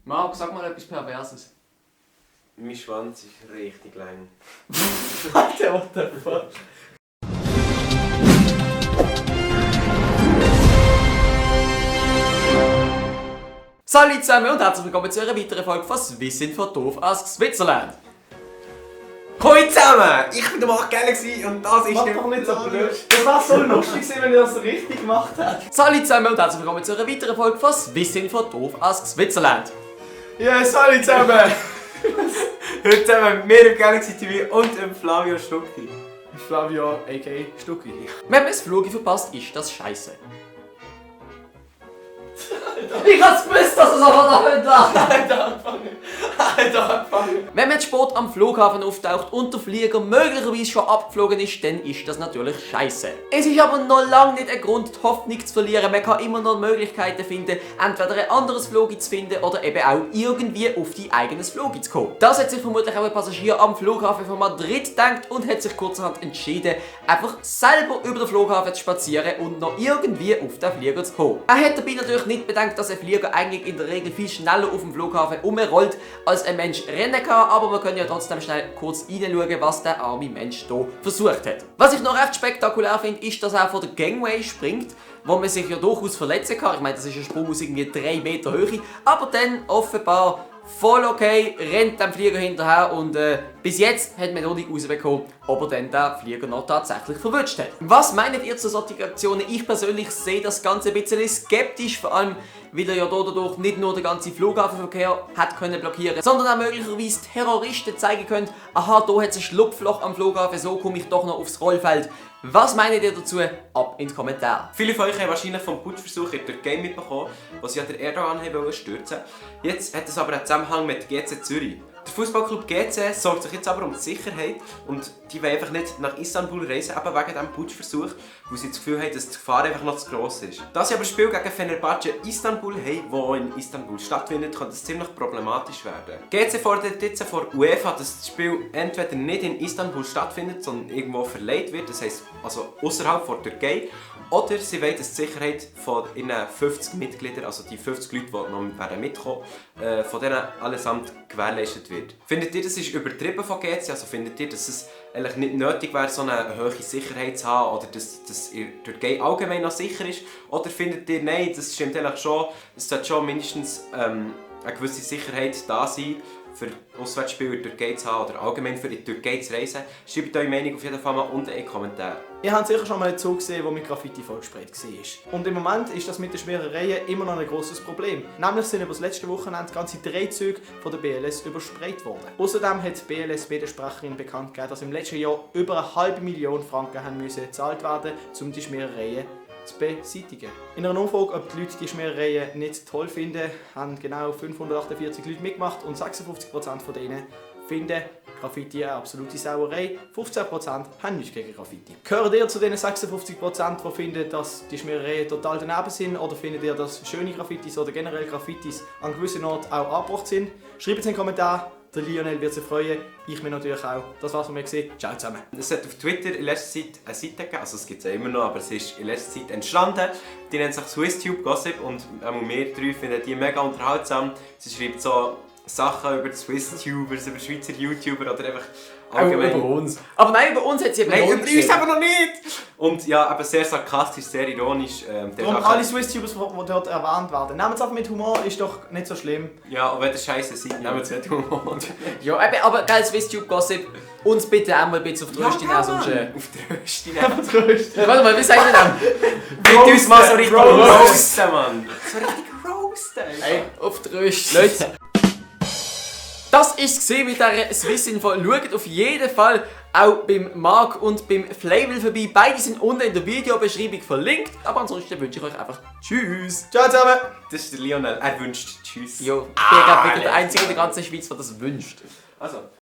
Marc, sag mal etwas Perverses. Mein Schwanz ist richtig lang. Alter, what the fuck? Salut zusammen und herzlich willkommen zu einer weiteren Folge von Swiss von Doof aus Switzerland. Hallo zusammen! Ich bin der Marc Geller und das ist Mach doch nicht so blöd. Das war so lustig, wenn ihr das so richtig gemacht habt. Salut zusammen und herzlich willkommen zu einer weiteren Folge von Swiss von Doof aus Switzerland. Ja, salut zusammen. Heute zusammen mit mir im Galaxy TV und dem Flavio Stucki. Flavio, a.k.a. Stucki. Wenn man das Flug verpasst, ist das scheiße. Ich hab's gewusst, dass es aber damit war! Alter, anfangen. Wenn man zu spät am Flughafen auftaucht und der Flieger möglicherweise schon abgeflogen ist, dann ist das natürlich scheiße. Es ist aber noch lange nicht ein Grund, die Hoffnung zu verlieren. Man kann immer noch Möglichkeiten finden, entweder ein anderes Flug zu finden oder eben auch irgendwie auf dein eigenes Flug zu kommen. Das hat sich vermutlich auch ein Passagier am Flughafen von Madrid gedacht und hat sich kurzerhand entschieden, einfach selber über den Flughafen zu spazieren und noch irgendwie auf den Flieger zu kommen. Er hat dabei natürlich nicht bedenkt, dass ein Flieger eigentlich in der Regel viel schneller auf dem Flughafen umrollt, als ein Mensch rennen kann, aber wir können ja trotzdem schnell kurz reinschauen, was der arme Mensch hier versucht hat. Was ich noch recht spektakulär finde, ist, dass er von der Gangway springt, wo man sich ja durchaus verletzen kann. Ich meine, das ist ein Sprung aus irgendwie 3 Meter Höhe, aber dann offenbar voll okay, rennt dem Flieger hinterher und bis jetzt hat man noch nicht rausbekommen, ob er dann den Flieger noch tatsächlich verwünscht hat. Was meint ihr zu solchen Aktionen? Ich persönlich sehe das Ganze ein bisschen skeptisch, vor allem weil er ja dadurch nicht nur den ganzen Flughafenverkehr hat können blockieren, sondern auch möglicherweise Terroristen zeigen können, aha, da hat es ein Schlupfloch am Flughafen, so komme ich doch noch aufs Rollfeld. Was meint ihr dazu? Ab in die Kommentare. Viele von euch haben wahrscheinlich vom Putschversuch in der Türkei mitbekommen, was ja der Erdogan stürzen wollte. Jetzt hat es aber einen Zusammenhang mit GC Zürich. Der Fußballclub GC sorgt sich jetzt aber um die Sicherheit und die wollen einfach nicht nach Istanbul reisen, eben wegen diesem Putschversuch, weil sie das Gefühl haben, dass die Gefahr einfach noch zu gross ist. Da sie aber das Spiel gegen Fenerbahce Istanbul haben, das in Istanbul stattfindet, kann das ziemlich problematisch werden. GC fordert jetzt vor UEFA, dass das Spiel entweder nicht in Istanbul stattfindet, sondern irgendwo verlegt wird, das heisst also außerhalb der Türkei, oder sie wollen, dass die Sicherheit von ihren 50 Mitgliedern, also die 50 Leute, die noch mitkommen, von denen allesamt gewährleistet wird. Findet ihr, das ist übertrieben von GC? Also findet ihr, dass es eigentlich nicht nötig wäre, so eine hohe Sicherheit zu haben oder dass die Türkei allgemein noch sicher ist? Oder findet ihr, nein, das stimmt eigentlich schon, es sollte schon mindestens eine gewisse Sicherheit da sein, für Auswärtsspiele in der Türkei zu haben oder allgemein für die Türkei zu reisen? Schreibt eure Meinung auf jeden Fall mal unten in die Kommentare. Ihr habt sicher schon mal einen Zug gesehen, der mit Graffiti vollgesprayt war. Und im Moment ist das mit den Schmierereien immer noch ein grosses Problem. Nämlich sind über das letzte Wochenende ganze 3 Züge von der BLS übersprayt worden. Außerdem hat die BLS-Sprecherin bekannt gegeben, dass im letzten Jahr über 500.000 Franken haben müssen gezahlt werden, um die Schmierereien zu beseitigen. In einer Umfrage, ob die Leute die Schmierereien nicht toll finden, haben genau 548 Leute mitgemacht und 56% von denen finden Graffiti eine absolute Sauerei. 15% haben nichts gegen Graffiti. Gehört ihr zu den 56%, die finden, dass die Schmierereien total daneben sind? Oder findet ihr, dass schöne Graffitis oder generell Graffitis an gewissen Orten auch angebracht sind? Schreibt es in den Kommentaren. Der Lionel wird sich freuen, ich mich natürlich auch. Das war's von mir gesehen. Ciao zusammen. Es hat auf Twitter in letzter Zeit eine Seite gegeben, also es gibt es ja immer noch, aber es ist in letzter Zeit entstanden. Die nennt sich SwissTube Gossip und wir 3 finden die mega unterhaltsam. Sie schreibt so Sachen über die SwissTubers, über Schweizer YouTuber oder einfach allgemein. Auch über uns. Aber nein, über uns hat sie eben Nein, noch über uns aber noch nicht! Und ja, aber sehr sarkastisch, sehr ironisch. Darum alle SwissTubers, die dort erwähnt werden. Nehmt es einfach mit Humor, ist doch nicht so schlimm. Ja, und wenn ihr Scheiße seid, nehmt es mit Humor. Ja, eben, aber geil, SwissTube Gossip. Uns bitte auch mal ein bisschen auf die Rösti nehmen, sonst... Auf die Rösti nehmen. Warte mal, wie sagen wir das? Bitte uns mal so richtig roasten, Mann! So richtig roasten! Ey, auf die Rösti. Leute. Das war es mit dieser Swiss-Info. Schaut auf jeden Fall auch beim Marc und beim Flavil vorbei. Beide sind unten in der Videobeschreibung verlinkt. Aber ansonsten wünsche ich euch einfach Tschüss. Ciao zusammen. Das ist der Lionel. Er wünscht Tschüss. Jo, ich bin gerade wirklich der Einzige in der ganzen Schweiz, der das wünscht. Also.